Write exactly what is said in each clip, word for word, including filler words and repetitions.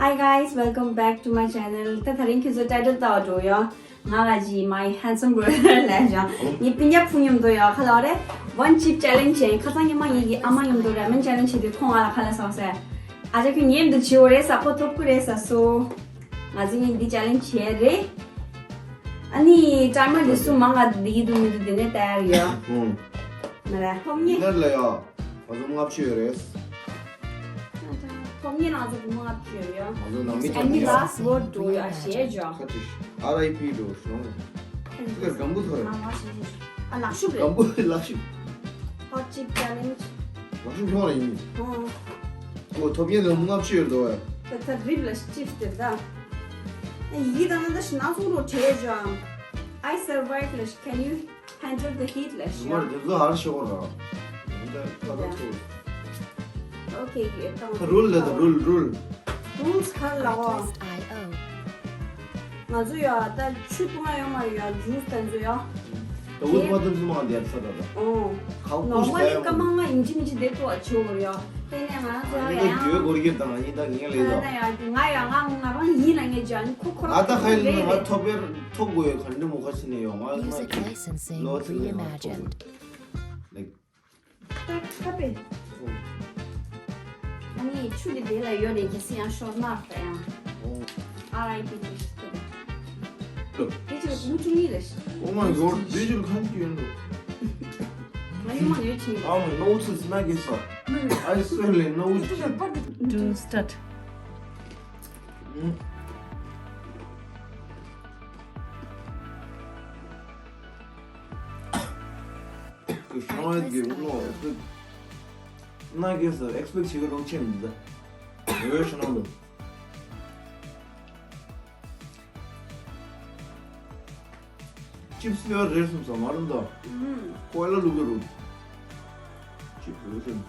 Hi guys, welcome back to my channel. ད་དེ་རིང་ཁྱོད་ཚོ་ཊའི་ཊལ་ལྟ་བ་འགྲོ་ཡོད། ང་ལ་ཇི་my handsome brother ལབ་བྱུང་། ངའི་སྤུན་ཀྱག་ཕུ་མཉམ་དུ་ཡོད། ཁ་ལ་རེ་one chip challenge བྱས། ཁ་སང་ཉི་མ་ངེད་ཀྱི་ཨ་མ་མཉམ་དུ་ramen challenge བྱས་དུས་ཁོང་ང་ལ་ཁ་ལག་ཟ་ཟེར། ཨ་ཅག་ཁྱོད་ཉལ་དུ་བྱེད་འོ་རེད་ཟ། ཁོ་ཐོབ་ཀྱི་རེད་ཟ། སོ་ང་ཚོ་གཉིས་འདི་challenge བྱས་རེད། ཨ་ནི་timer འདི་སུ་མང་ང་འདི་ཡིན་འདུག་མི་འདུག་འདི་ནས་ལྟ་ཡ་ཡོད། ཧུམ། ང་ར་ཐོབ་ངེས། ཡིན་ན་ལ་ཡ། ང་ཚོ་ལྔ་བཅུ་ཡོད་རེད། ཐོབ་ངེས་ལ་ང་ཚོ་སྒོར་མོ་ལྔ་བཅུ་ཡོད་ཡ། ང་ཚོ་ནང་མི་ཨ་ནི་ཀྱང་last word འགྲོ་ཡ་ཞེས་བརྗོད། ཁ་ཅིག R I P འགྲོ་ཤོང་། ཨ་ནི་ཁྱེད་སྒམ་པོ་ཐོར། ང་མ་ཞིག་ཞིག་ཨ་ལག་ཤུབས་རེད། སྒམ་པོ་ལག་ཤུབས། Hot chip challenge། ལག་ཤུབས་ཤོང་ར་ཡིན། ཨོ། ཨོ་ཐོབ་ངེས་ལ་ལྔ་བཅུ་ཡོད་འགྲོ་བས། ད་ད་རིབ་ལ་chips དེ་ད། ཨ་ཡིད་ད་ན་ད་ཤི་ན་སོང་རོ་བྲེལ་བྱུང་། I survive ལ་can you handle the heat ལ་ཞུ། མར་དེ་ཚོ་ཧར་ཤོག་ར། འདི་ད་ད་ད་ཐུག Okay, okay, ད་rule ལ་ད་rule rule. Rules ག་རེ་ལབ་པ། ང་ཚོ་ཡ་ད་ཆུ་བཏུང་ཡ་ཡོད་མ་རེད་ཡ། ཇུས་དེ་ཚོ་ཡ། ད་འུ་ཐུ་མ་དུ་ཚུ་མ་འདི་ཡར་ས་ད་ད། ཨོ། ཁག་པོ་ཞིག་ད་ཡ། ནོར་མ་ནི་སྐར་མ་ལྔ་ཡིན་གཅིག་མིན་གཅིག་བསྡད་ཐུབ་པ་བྱེད་དགོས་རེད་ཡ། དེ་ནས་ང་ཚོ་ཡ་ཡང་། ཡོད་སྒོར་གྱི་དང་ཡིན་ད་ངས་ལས་ད། ཡ་ང་ཡ་ང་ང་རང་ཡིན་ལ་ངས་ཇ་ནི་ཁོ་ཁོ་རང་ད་ཁ་ཡིན་ལ་ང་ཐོབ་པའི་ཐོབ་དགོས་ཡོད་ག་འདྲ་མོ་ཁ་ཕྱི་ནས་ཡོང་ང་ལོ་ཚོད་ནས་ང་ཐོབ་དགོས་ཡོད། ད་ཁ་པེ། ཨ་ནི་ཆུ་དེ་དེ་ལ་ཡོད་རེད། གལ་སྲིད་ཡང་ཤོར་ན་ད་ཡང་། ཨོ། R I P དེ་ཞིག་ཐུབ། དེ་ཅིག་ལ་མུ་ཆུང་ཡིན་ལ་ཞིག་ཨོ་མའི་གོཌ། དེ་ཅིག་ལ་ཁམས་ཀྱི་ཡོད་འགྲོ། ང་ཡུལ་མ་ཡོད་ཆིང་། Oh my nose is nagging so. I swear, like, nose. To start. ཤང་བའི་གི་ལོ་ན་གེ་སར་ཨེག་སི་པེག་བྱེད་ཀྱི་རོགས་ཆེན་མི་འདུག་ད། འོས་ཤོ་ནང་དུ། ཅིབ་སི་ཡོད་རེད་གསུངས་སོང་མ་རུང་དོ། ཁོ་ལ་ལུག་གི་རུ། ཅིབ་སི་རུ་ཤོ།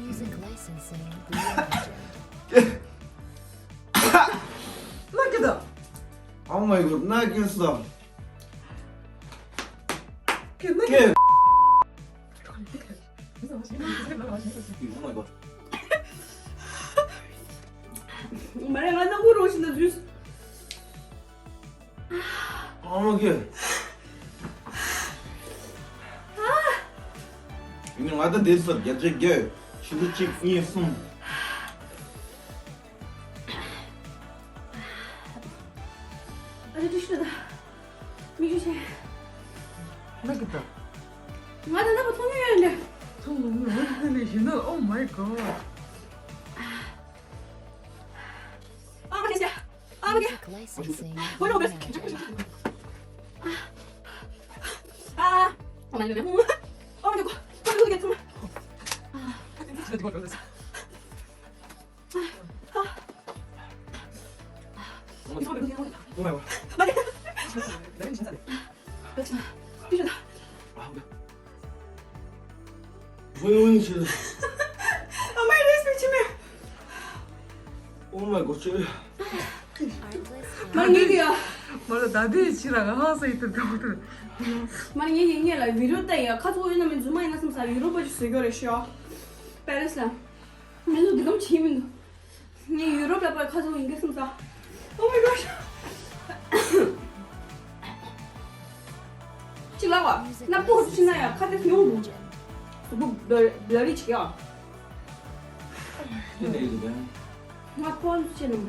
Music licensing reimagined. ན་གེ་ད། Oh my god, ན་གེ་སར། ཀེ་ན་ཀེ། Oh my god. མ་རེད། ང་ནག་པོ་རོ་ཞིག་ན་ཟུས། Oh my god. ཡིན་ང་ད་འདི་ཚོ་བརྒྱ་ཆ་བརྒྱ་ཕྱི་ཟླ་གཅིག་གཉིས་གསུམ། ཨ་ཅེ་ཏི་ཤི་ད། མིག་ཆུ་ཆེ། ན་གི་ད། ང་ད་ནག་པོ་མཐོང་མྱོང་ཡོད་ནས། མཐོང་མྱོང་ཡོད་ནས་ཡིན་ན། Oh my god. ཨ་མ་ཁེ་སི་ཨ་མ་ཁེ། Music licensing reimagined. ཨ། ཨ་མ་ཁེ་སི། ཨ་མ་ཁེ་སི། Oh my god. མ་ངེས་ཀྱི་ཡ། མ་ལ་ད་དེ་ཕྱི་ར་ག་ཧང་སེ་ཡིད་དུ་འགྲོ་དུ། མ་ངེས་ཀྱི་ངེས་ལ་བི་རོ་ཏ་ཡ་ཁ་ཚོ་ཡོད་ན་མི་རྫུན་མ་ཡིན་ན་བསམ་ས། ཡུ་རོབ་པ་ཅིག་བཟོས་ཀྱོ་རེད་ཤོ། པེ་རིས་ལ། མི་ཚོ་འདི་གམ་བྱེད་མི་འདུག་ངས་ཡུ་རོབ་ལ་པར་ཁ་ཚོ་ཡིན་གྱི་བསམ་ས། Oh my god. ཅི་ལ་བ། ན་པོ་ཅི་ན་ཡ་ཁ་དེ་ཡོང་འདུག་གཟུགས་པོ་བླ་རི་ཆེ་ཡ། དེ་ནས་ཡིན་པས། ང་ཕོན་ཆེ་ནམ།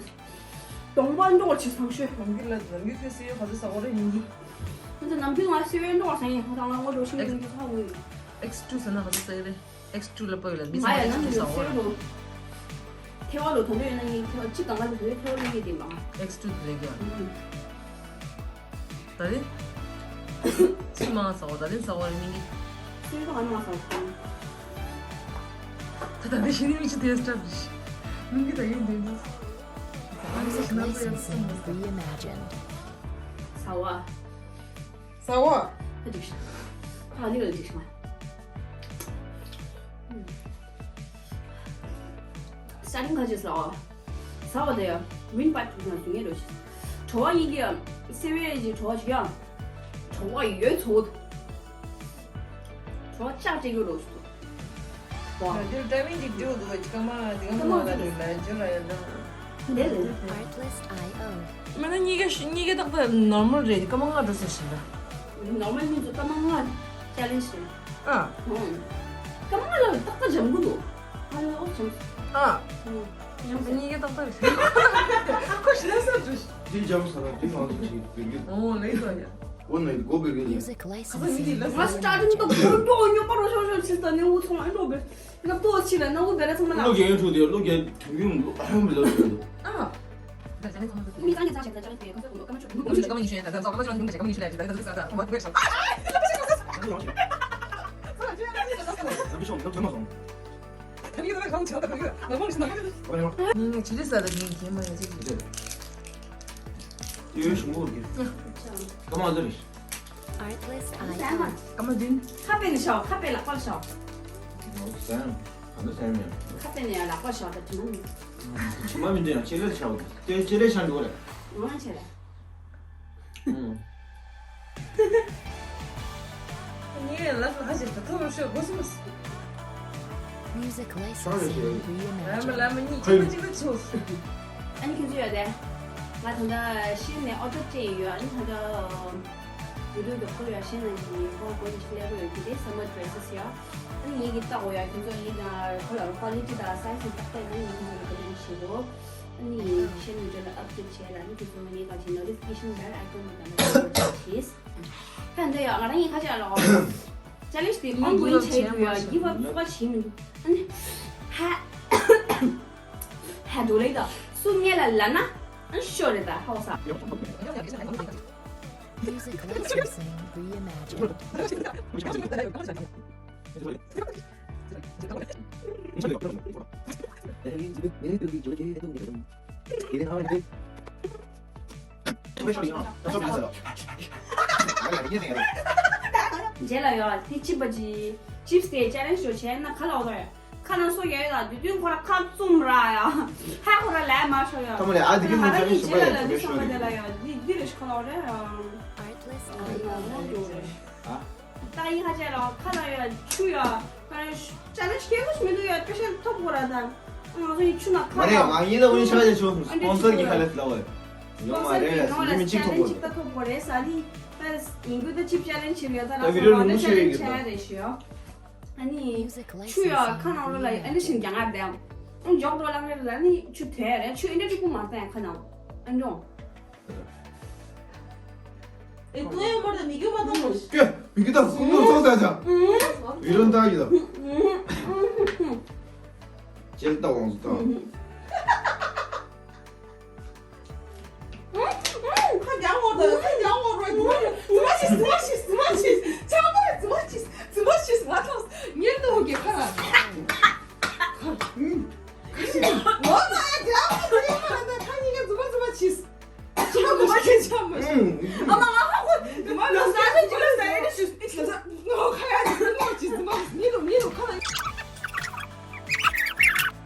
གདོང་པ་འདྲོག་ཆེ་སང་ཤོས། ནམ་རྒྱུན་ལ་ནམ་རྒྱུན་ཁྱོད་སེ་ཡོད་ག་ཚོད་ཟ་འོ་རེ་ཡིན་གྱི། ང་ཚོ་ནམ་རྒྱུན་ང་སེ་ཡོད་འདྲོག་ཟ་ཡིན། ང་ཚོ་ང་ངོ་འགྲོ་ཤིང་གི་ཚ་འོ་ཡིན། X two ཟེར་ན་ག་ཚོད་ཟ་ཡི་རེད། X two ལ་པོ་ཡོད་ལ་མི་ང་ཡ་ཟ་ན་X two ཟ་འོ་རེད། ཐེ་བ་ལོ་ཐོ་ཐོ་ཡོད་ན་ཡིན། ཐེ་བ་ཅི་གང་ག་ལ་ཐོ་ཐེ་བ་ལོ་ཡིན་དེ་མ། X two དེ་རེད་གི། ད་རེད། སུ་མང་ཟ་འོ་ད་རེད་ཟ་འོ་རེད་མིན་གི། སུ་ཡོད་ང་མང་ཟ་འོ། ད་ད་རེད་ཤི་ནི་མི་ཆི་དེ་སྟབས་རེད། མིན་གི་ད་ཡིན་དེ་འདུག Music licensing reimagined. ཟ་འོ། ཟ་འོ། ཨ་ཅིག་ཤ། ཨ་ནི་ལ་ཅིག་ཤ། ས་རིང་ཁ་ཅིག་ཟ་འོ། ཟ་འོ་དེ་ཡ། ཝིན་པ་ཐུག་ན་ཟུ་ངེ་རོ་ཤི། བྲོ་བ་ཡིན་གི་ཡ། སེ་བའི་ཅིག་བྲོ་བ་ཅིག་ཡ། བྲོ་བ་ཡོད་ཚོད། བྲོ་བ་ལྕགས་ཅིག་ཡོད་རོ་ཤི། འདིར་འདྲ་མིན་གྱི་འདྲིའུ་འདུག་སྐར་མ་འདི་ག་མ་ལ་རེད་ལ་འཇོ་ལ་ཡ་ལ། འདི་རེད། Artlist io. མ་ན་གཉིས་ཀ་གཉིས་ཀ་ཏག་ཏག་ནོར་མལ་རེད། སྐར་མ་ལྔ་འགྲོ་ཟེར་བཞིན་པ། ནོར་མལ་མིན་ཚོ་སྐར་མ་ལྔ་ཅ་ལེན་ཇི་རེད། ཨ། ཧུམ། སྐར་མ་ལྔ་ལ་ཏག་ཏག་འཇམ་པོ་འདུག་ཨ་ལ་ཨོ་འཇམ། ཨ། འཇམ་པོ། གཉིས་ཀ་ཏག་ཏག་རེད། ཁོ་ཞེ་ས་འགྲོ། འདི་འཇམ་ས་ར་འདི་མང་ཚོགས་ཀྱི་བེར་གི། ཨོ་ལེ་ཏོ་ཡ། ཨོ་ནི་སྒོ་བེར་གི་ལེ། Music licensing agreement. ང་སི་ཊར་ཊིང་ཏོག་ཏོག་ཉོ་པ་རོ་ཤོ་ཤོ་ཆི་ད་ནི་འུ་ཚོ་ང་འགྲོ་བེར། ལབ་ཏོ་ཆི་ལ་ན་འུ་བེ་ར་ཚང་མ་ལ། ལོ་རྒྱལ་ཡོན་ཁྲུ་དེ་ལོ་རྒྱལ་དུང་ཡུམ་ལོ་ཨ་ཧམ་ལོ་ཁྲུ། ཨ། མི་གང་གི་ཚང་ཞིག་ད་ཅག་གི་ཁོང་ཚོ་ཀ་མ་ཆུ་མུ་ཆུ་ཀ་མ་ཉི་ཤུ་ཡན་ད་ཚང་ཀ་མ་ཆུ་མུ་ཆུ་ཀ་མ་ཉི་ཤུ་ཡན་ད་ཚང་ཀ་མ་ཆུ་ཀ་མ་ཉི་ཤུ་ཡན་ད་ཚང་ཀ་མ་ཆུ་ཀ་མ་ཉི་ཤུ་ཡན། ད་ཚང་ཀ་མ་ཉི་ཤུ་ཡན། ད་ཚང་ཀ་མ་ཉི་ཤུ་ཡན། ད་ཚང་ཀ་མ་ཉི་ཤུ་ཡན། ད་ཚང་ཀ་མ་ཉི་ཤུ་ཡན། ད་ཚང་ཀ་མ་ཉི་ཤུ་ཡན། ང་ཅི་རེད་ཟེར་ལ་ངས་ཁྱེད་མ་ཡ་ཅིག་ཡོད་ཤུང་གོ་གི། ཀ་མ་ལ་རེད། Artlist io. སྐར་མ་བདུན། ཁ་པེ་ནས་ཤོག་ཁ་པེ་ལག་པར་ཤོག་སེམས། ག་འདྲ་སེམས་ཡང་། ཁ་པེ་ནས་ཡང་ལག་པར་ཤོག་ད་དྲི་མ་མི། དྲི་མ་མི་འདྲ་ཡང་ཆེ་ལེ་ཤག་དེ་ཆེ་ལེ་ཤག་འགྲོ་རེད། ང་ཆེ་ལེ། ཨུམ། ངས་ལབ་ལ་ཧ་ཅང་ད་ཐུག་རུ་ཤོད་དགོས་སོང་། Music licensing ལམ་reimagine. ལམ་གཉིས་གཅིག་པ་གཅིག་པ་ཆུ། ཨ་ནི་ཁྱོད་ཚོ་ཡོད་དེ། ང་ད་ལྟ་ཤེས་ནས་ཨོ་ཏོ་སྤྲད་ཡོད། ཨ་ནི་ད་ལྟ་བི་ཌིའོ་འདི་ཁོ་ཡོད་ཤེས་ནས་ཀྱི་ཁོ་གོ་ནི་ཤི་ལེ་གོ་ཡོད་ཀྱི་དེ་summer dresses ཡོད། ཨ་ནི་ངེད་ཀྱི་ལྟ་གོ་ཡོད། ཁྱོད་ཚོ་ཡིན་ན་ཁོ་ལ་quality དང་size ཏག་ཏག་ཡིན་ན་ང་ཚོ་ལ་གོ་ནི་ཤི་གོ། ཨ་ནི་ཤེས་ནས་ཇོ་ལ་update བྱས་ལ་ཨ་ནི་ཁྱོད་ཚོ་ངེད་ཀྱི་notification bell icon དེ་ག་ནས་བྱེད། ད་འདི་ཡོད་ང་རང་ཡིན་ཁ་ཆག་ལ་ཨོ། challenge དེ་ongoing བྱས་ཡོད། give up བྱས་མི་འདུག་ཨ་ནི་ཧ། ཧ་འགྲོ་ལེ་དང་སུ་ངས་ལ་ལ་ན་ཨ་ཤོ་རེ་ད་ཧོ་ས། Music licensing reimagined. རྗེས་ལ་ཡོད་དེ་ཅི་པ་ཅི་chips དེ་challenge ཞོ་བྱས་ན་ཁ་ལོག་དོ་ཡ། ཁ་ནང་སོ་ཡ་ཡོད་ལ་དུས་དུས་ཁོ་ར་ཁ་བཙུམ་ར་ཡ། ཧ་ཁོ་ར་ལས་མ་ཤོ་ཡ། ཁ་མ་ལས་ཨ་དེ་གི་ནང་ཁ་ནི་རྗེས་ལ་ལ་དུས་སོང་བ་དེ་ལ་ཡ་དེ་དེ་རེ་ཤི་ཁ་ལོག་རེ་ཡ། Artlist ཨ་ཡིན་ན་ལོག་འགྲོ་རེ། ཨ། ད་ཡིན་ཧ་ཅེ་ལ་ཁ་ལ་ཡ་ཆུ་ཡ། ཁ་ལ་ཅ་ལེ་ཅི་ཁེ་མོ་ཞིག་མི་འདུག་ཡ་པེ་ཤལ་ཐོབ་དགོས་ར་ད། ང་ཚོ་ཡི་ཆུ་ན་ཁ་མ་རེད་ལ་ང་ཡིན་ལ་ཝིན་ཤ་ཡ་ཆུ་sponsor གི་ཁ་ལ་ལ་བ། ཡོང་མ་རེད་ལ་ཡིན་མི་གཅིག་ཐོབ་དགོས། ཐོབ་དགོས་རེད་ས་ནི། ད་ཡིན་དུས་ད་ཅིབ་ཅ་ལེན་ཇི་བྱེད་ཡོད་ད་ལ་ས་ལོ་ད་ཅ་ལེན་ཇི་བྱེད་ཡ་རེད་ཞུ་ཡོ། ཨ་ནི། ཆུ་ཡ་ཁ་ནང་ལོ་ལ་ཨ་ནི་ཞིང་རྒྱང་ང་བསྡད། ཨ་ནི་འཇོག་འགྲོ་ལ་ངེ་རེད་ལ་ནི་ཆུ་དེ་རེད་ཆུ་ཨིན་དྲ་གཅིག་པུ་མ་བསྟན་ཁ་ནང་ཨ་འཇོག་ཨེ་ཏོ་ཡ་མར་ད་མི་རྒྱུ་མ་ཏོ་མོ། ཀྱེ་མི་རྒྱུ་ད་ཁུང་ལོ་ཚོགས་ད་ཅང་། ཡུ་རོན་ད་ཡི་ད། ཅེལ་ད་ཝང་ད། ཁ་རྒྱག་འོ་ད་ཁ་རྒྱག་འོ་རོ་ཉི་མ་ཉི་མ་ཤིས་ཉི་མ་ཤིས་ཉི་མ་ཤིས་ཆང་པོ་ཉི་མ་ཤིས་ཉི་མ་ཤིས་ང་ཐོག་ཉེར་ཏོ་གི་ཁ་ལ། ཁ་ཉི་ཁ་ཤིས་ལོ་ན་ཡ་རྒྱག་འོ་ད་ཡ་ཁ་ད་ཁ་ཉི་ཁ་ཉི་མ་ཉི་མ་ཤིས། ཆང་མ་ཤིས་ཆང་མ་ཤིས། ཨ་མ་ང་ཧ་གོ་ཉི་མ་ལོ་ས་ལ་ཅི་ལ་ས་ཡ་ཤིས་ཤིས་ལ་ས་ནོ་ཁ་ཡ་ཉི་མ་ཤིས་ཉི་མ་ཤིས་ཉི་རུ་ཉི་རུ་ཁ་ལ།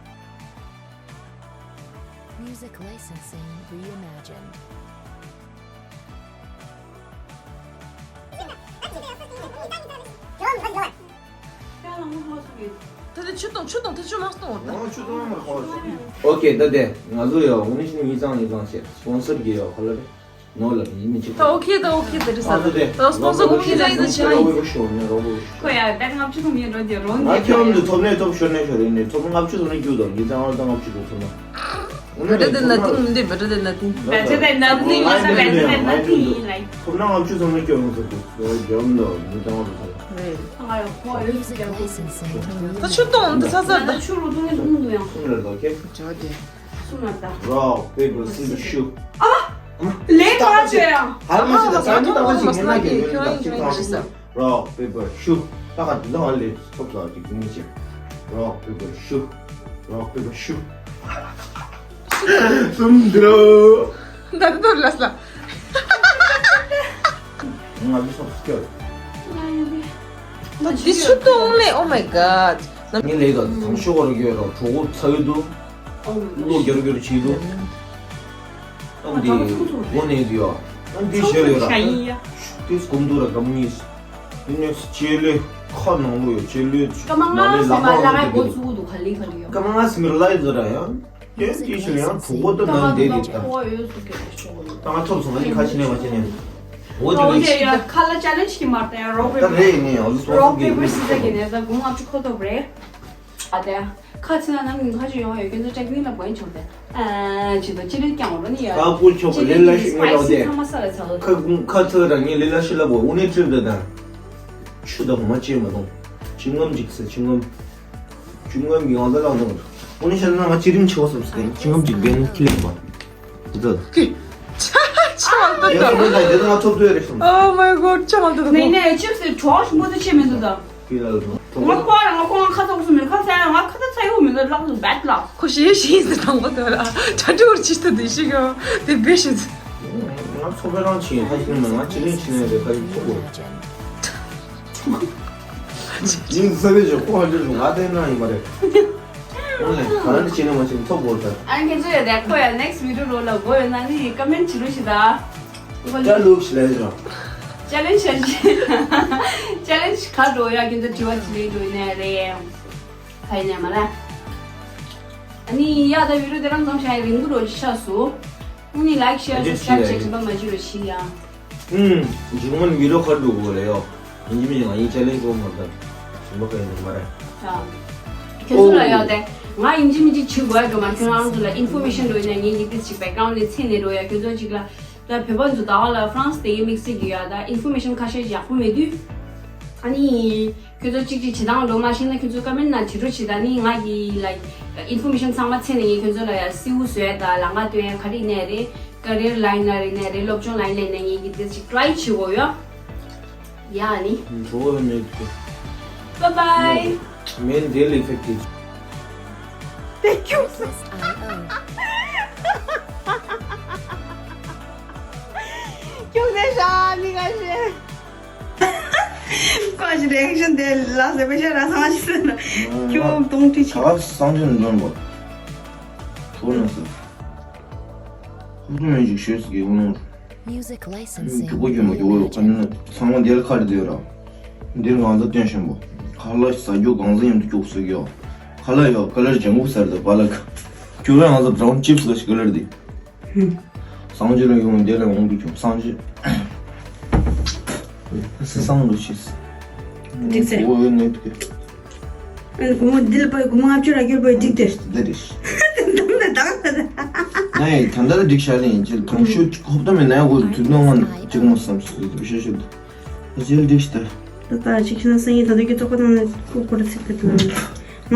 Music licensing reimagined. ད་ཆུ་གཏོང་ཆུ་གཏོང་ད་ཆུ་མ་གཏོང་བ། ཨོ་ཆུ་གཏོང་མ་གཏོང་བ། ཨོ་ཁེ་ད་དེ་ང་ཚོ་ཡ་འོ་ནི་ཤི་ནི་ཡིན་ཙང་ཡིན་ཙང་བྱས་སྤོན་སར་གི་ཡ་ཁ་ལ་རེད། ནོར་ལ་ཡིན་མི་གཅིག་ད་ཨོ་ཁེ་ད་ཨོ་ཁེ་ད་རི་ས་ད་ཨོ་ཁེ་ད་ད་སྤོན་སར་གོ་མི་ལ་ཡིན་ད་ཆ་ཡིན། ཁོ་ཡ་ད་ལྔ་བཅུ་གོ་མི་རོ་དེ་རོ་ང་ཁྱོད་འདི་ཐོབ་ནས་ཐོབ་ཤོར་ནས་ཤོར་ཡིན་ནས་ཐོབ་ལྔ་བཅུ་ཐོབ་ནས་རྒྱུ་དང་ཡིན་ཙང་ཨོ་ད་ལྔ་བཅུ་གོ་ཐོབ་ན། Better than nothing འདི་better than nothing. Better than nothing ཡིན་ས་better than nothing ཡིན་ལ། ཐོབ་ན་ལྔ་བཅུ་ཐོབ་ནས་སྐྱོ་ཡོང་ཐུབ་ཀྱི་ཡོད་རྒྱབ་ལ་ཡིན་ཙང་ཨོ་ད་ཐོབ་ན། ད་ཆུ་གཏོང་འདི་ཚ་ཚ་ད་ཆུ་རུ་ཏུ་ནས་ཏུ་ནས་ཡང་གསུམ་རེད་ད་ཁྱེད། གསུམ་རེད་ད། Rock paper scissors shoot. ཨ་མ། ལས་ག་བྱས་ཡང་། ཧར་མ་ཞིག་ད་ཚང་མ་ད་མ་ཞིག་ངན་ན་གྱི་ངན་ད་ཅི་ཐང་ཞིག་ད། Rock paper shoot. ད་ག་འདི་ལ་ལས་ཐོབ་ས་ཅིག་ངན་ཞིག Rock paper shoot. Rock paper shoot. གསུམ་འདི་རོ། ད་ད་ད་ལ་ས། ང་འདི་སོགས་སྐྱོ། ད་འདི་ཆུ་གཏོང་ལེ། Oh my god. ངས་ལས་ཀ་དང་ཤོག་བར་གྱོད་རོགས་གྲོགས་པོ་ཚ་བའི་འདུག་བློ་རྒྱར་རྒྱར་བྱེད་འདུག་ཨ་འདི་སྒོ་ནས་འདི་ཡོ། ཨ་འདི་ཞེ་ལེ་ར། འདི་སྒོམ་འདུག་ར་གམ་གཉིས། འདི་ནས་ཅེ་ལེ། ཁ་ནང་ལོ་ཡོད་ཅེས་ལུས། སྐར་མ་ལྔ་ནང་ལས་ཟིན་པ་ལག་པ་ལག་ཡ་འགོ་ཚུགས་འདུག་ག་ལེ་ག་ལེ་ཡོད། སྐར་མ་ལྔ་ཟིན་པའི་ལ་ཡི་ཛོ་ར་ཡང་། ཡོད་ཅེས་ཞུ་ཡང་གྲོགས་པོ་ཏུ་ནང་བསྡད་དེ་ད། ད་ང་ཐོབ་སོང་ང་ནི་ཁ་ཕྱི་ནས་མ་ཕྱི་ནས། འོ་དེ་རེད། ཁ་ལ་ཅ་ལེན་ཅི་གི་མར་ཏེ་རོག་ད་པེ་རེད་ནི་ཨོ་ལུ་རོག་པེ་པར་སི་ཛ་གི་ནས་ད་དགུང་ལྔ་བཅུ་ཁོ་ཐོབ་རེད། ཨ་དེ། ཁ་ཕྱི་ན་ནམ་ཁ་ཅིག་ཡོང་ཡོད་ཀྱི་འདུག་ཅེག་ནི་ལ་བོན་ཆོག་དེ། ཨ་ཅི་དོ་ཅི་ལེ་ཀྱང་རོ་ནི་ཡ། ཁ་ཀུ་ཆོག་ཅི་ལེ་ལེ་ལ་ཤི་མི་ལོ་སི་དེ། ཚང་མ་ས་ལ་ཚ་ལོ། ཁ་ཁ་ཚ་རང་ཉིད་ལེ་ལ་ཤི་ལ་བོ་འུ་ནི་ཁྲིར་དེ་དང་། ཆུ་དང་མ་བཅད་མ་གཏོང་། ཆུ་ངམ་འཇིག་ས་ཆུ་ངམ། ཆུ་ངམ་གྱི་ང་ཚ་ལ་གཏོང་། འུ་ནི་ཤ་ན་ང་ཅི་རིང་ཆེ་བ་སམ་སི་ཀན་ཆུ་ངམ་འཇིག་བེན་ཁི་ལེ་བ། དེ་ཚོ། ཁི། ཆ་ཆ་མ་ལྟ་ཡ་ད། ཁོ་ད་དེ་ད་ང་ཐོབ་ཐུབ་ཡ་རེད་སམ། Oh my god ཆ་མ་ལྟ་ད་ནས་ཁོ། ནས་ཅིབ་སི་གྲོགས་ཤིག་མུ་མཐུད་ཆེ་མི་འདུག་ད། ཁི་ལ་ལ་ང་ཁོ་རང་ང་ཁོ་ང་ཁ་ཚ་ཁུ་སུ་མི་ཁ་ཚ་ང་ཁ་ཚ་ཚ་ཡོད་མི་འདུག་ལག་ཏུ་བེད་ལག་ཁོ་ཞེས་ཞེས་ཟེར་དང་པོ་དོ་ལ་གྲ་སྒྲིག་བར་ཅིས་ཏུ་དེ་ཞིག་ཡོང་དེ་བེད་ཞིག་ང་ཚོ་བེད་རང་ཆེ་ཡིན་ཁ་ཞིག་མ་ང་ཅི་ལེན་ཆེ་ནས་རེད་ཁ་ཞིག་ཚོགས་དགོས། ཡིན་ས་བེད་ཞིག་ཁོ་ཧ་འདྲི་རུང་ང་བལྟས་ན་ཡིན་པ་རེད། ཨོ་ལེ་ག་རང་ཅི་ལེན་མ་ཆེ་ཚོགས་དགོས་ད། ཨ་ཁྱེད་ཚོ་ཡ་དེ་ཁོ་ཡ་next video རོ་ལ་གོ་ཡོད་ན་ནི་ཀ་མེན་བྱེད་རོགས་ཞིག་ད། ཅ་ལུག་ཤི་ལེ་རོ། ཅ་ལེན་ཇི་ཅ་ལེན་ཇི་ག་འགྲོ་ཡ་ཁྱེད་ཚོ་དྲི་བ་དྲི་ལེ་འགྲོ་ཡིན་ནའི་རེད། ཧའི་ནས་མ་ལ། ཨ་ནི་ཡ་ད་བི་ཌི་ཡོ་དེ་རང་ཙམ་བྱ་ཡ་རིང་པོ་རོ་ཤ་སུ། ཨ་ནི་ལའིག་ཤེར་སབ་སི་ཀ་རའིབ་བྱེད་ཁྱིམ་པ་མ་བྱེད་རོ་ཤི་ཡ། ཨུམ། འཇིགས་མོ་ནི་བི་ཌི་ཡོ་ཁར་འགྲོ་དགོས་རེད་ཡོ། ཡིན་གྱི་མིན་ང་ཡིན་ཅ་ལེན་ཇི་གོ་མ་ད། ཞིམ་པོ་ཁ་ཡིན་འདུག་མ་རེད། ཡ། ཁྱོད་ཚོ་ལ་ཡ་དེ། ང་ཡིན་གྱི་མིན་གྱི་བྱེད་དགོས་ཡ་འགྲོ་མ་ཁྱོད་རང་ཚོ་ལ་ཨིན་ཕོར་མེ་ཤན་འགྲོ་ཡིན་ན་ངས་ཡིག་ཏིས་ཅིག་བེག་གྷ་རའུན་ཌི་ལས་ཚེ་ནས་འགྲོ་ཡ་ཁྱོད་ཚོ་ཅིག་ལ། ད་བོད་པ་ཚོ་ད་བ་ལ་ཧྥ་རན་སི་དེ་ཡི་དམིགས་བསལ་གྱི་ཡ་ད་ཨིན་ཕོར་མེ་ཤན་ཁ་ཤས་ཡག་པོ་མེད་དུས། ཨ་ནི། ཁྱོད་ཚོ་གཅིག་གཅིག་བྱེད་སྟངས་འགྲོ་མ་ཤེས་ན་ཁྱོད་ཚོ་ཀ་མེན་ན་བྲིས་རོགས་བྱེད་ད་ནི་ང་གི་like ཨིན་ཕོར་མེ་ཤན་ཚང་མ་ཚད་ནས་ངས་ཁྱོད་ཚོ་ལ་ཡ་སིའུ་བཟོས་ད་ལང་ཀ་སྟོན་ག་རེ་ནས་རེད། ཀ་རེར་ལ་ཡིན་ན་རེད་ནས་རེད་སློབ་སྦྱོང་ལ་ཡིན་ནས་ནས་ངས་ཀྱི་དེ་ཅིག་ཊི་རའི་བྱེད་དགོས་ཡོད། ཡ་ནི། འགྲོ་བ་མེད་དུ། Bye bye. Main real effect is. Thank you. ཁྱོད་ནས་ཤ་ནི་ག་ཤེ། ཁོ་ཞི་རེག་ཤན་དེ་ལ་ཟེར་བའི་ཤ་ར་སང་ཞི་ཟེར་ན། ཁྱོད་གཏོང་ཁྲི་ཆེ། ད་སང་ཆེན་འདོན་པ། ཐུགས་ནས་ཟེར། ཧུར་ཐུག་མེད་ཅིག་ཤོད་ཟེར་གི་ཡོང་ནོ། Music licensing. རྒྱུག་པོ་རྒྱུག་མ་རྒྱུག་པོ་ཡོད་ཁ་ནི་ཚང་མ་འདིར་ཁ་རི་དེ་ཡོད་ར། འདིར་གང་ཟག་སྟོན་བཞིན་པོ། ཁ་ལག་ཟ་རྒྱུ་གང་ཟག་མཉམ་དུ་རྒྱུག་ཟེར་གི་ཡོད། ཁ་ལག་ཡོད་ཁ་ལག་ལྗང་གུ་ཟེར་དེ་བ་ལག་ཁྱོད་རང་གང་ཟག་བྲའུན་ཅིབ་སི་ལ་ཞིག་ཁ་ལག་དེ། སང་ཇི་ལ་ཡོང་འདི་ལ་འོང་དུ་བྱུང་སང་ཇི། སི་སང་ལོ་ཤིས། འགྲིག་ཚེ། ཨོ་ཡོད་ནས་དུ། ཨན་གོ་མོ་འདི་ལ་པའི་གོ་མོ་ལྔ་བཅུ་ར་སྐྱོར་པའི་འགྲིག་དེ། འདི་རེད། དམ་ད་དག་ད་ད། ནའི་ད་ལྟ་འགྲིག་ཤ་ལེན་ཅིལ་གང་ཤོད་ཧོབ་ཏོ་མེད་ན་ཡང་གོ་དུས་ནོ་ང་ཅིག་མོ་བསམ་སོ་དུ་ཤ་ཤོད། ཨ་ཅིལ་འགྲིག་ཤ་ད། ད་ད་ཅིག་ཤ་ན་སང་ཡིན་ད་དུ་གི་ཙོག་པ་དང་ནི་ཀོ་ཀོ་ར་ཚིག་ད་དུ།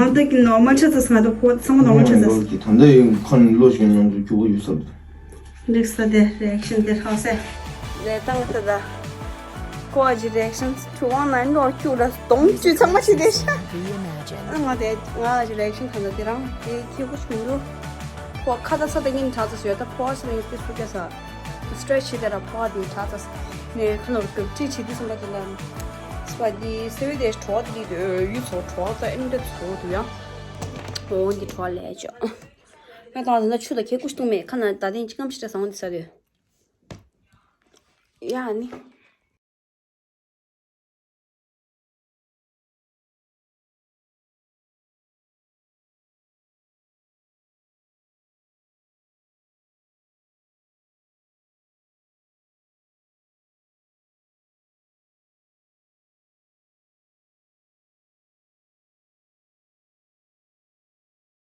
ང་ད་གི་ནོར་མལ་ཆ་ཚ་སང་ད་ཕོ་ཚང་མ་ནོར་མལ་ཆ་ཚ། ད་ལྟ་ཡིན་ཁོ་ནི་ལོ་ཞིག་ནང་དུ་ཁྱུ་གོ་ཡོད་ས་དུ། འགྲིག་ས་དེ་རེ་ཨེག་ཤན་དེ་ཧྲག་སེ། ལས་སྟངས་དེ་ད། ཁོ་ཨ་ཅི་རེ་ཨེག་ཤན་ཁྱུ་དབང་ན་འགྲོ་ཁྱུ་ལ་གདོང་བཅུ་ཚང་མ་ཞིག་རེད་ཤག་ཨ་ང་དེ་ང་ཨ་ཅི་རེ་ཨེག་ཤན་གང་ལ་དེ་རང་དེ་ཁྱེད་ཁོ་ཞིག་མི་འདུག་ཁོ་ཁ་ད་ས་ད་ངིན་ཁྲག་ཚ་ཟོས་ད་ཕོ་བ་ས་ད་ངིན་དེ་སུ་སྐྱ་ས། སི་ཊེ་ཆི་བྱེད་དེ་ར་ཕོ་བ་དེ་ཁྲག་ཚ་ས། ནས་ཁ་ནོར་གབ་ཁྲིད་བྱེད་དུས་ཙམ་པ་དེ་ལ། སི་པ་དེ་སེ་བི་དེ་གྲོགས་དེ་དེ་ཡུ་ཚོ་གྲོགས་ད་ཨེམ་འདྲ་ཚོ་དུ་ཡང་། འོང་གི་གྲོགས་ལས་ཅོ། ཡང་དང་ཟེར་ན་ཆུ་དང་ཁྱེད་ཀུ་ཤི་བཏུང་མེད་ཁ་ན་ད་ཐེངས་ཅི་ཀམ་ཤི་ཏྲ་ཟང་འོང་འདི་ས་དུས། ཡ་ནི།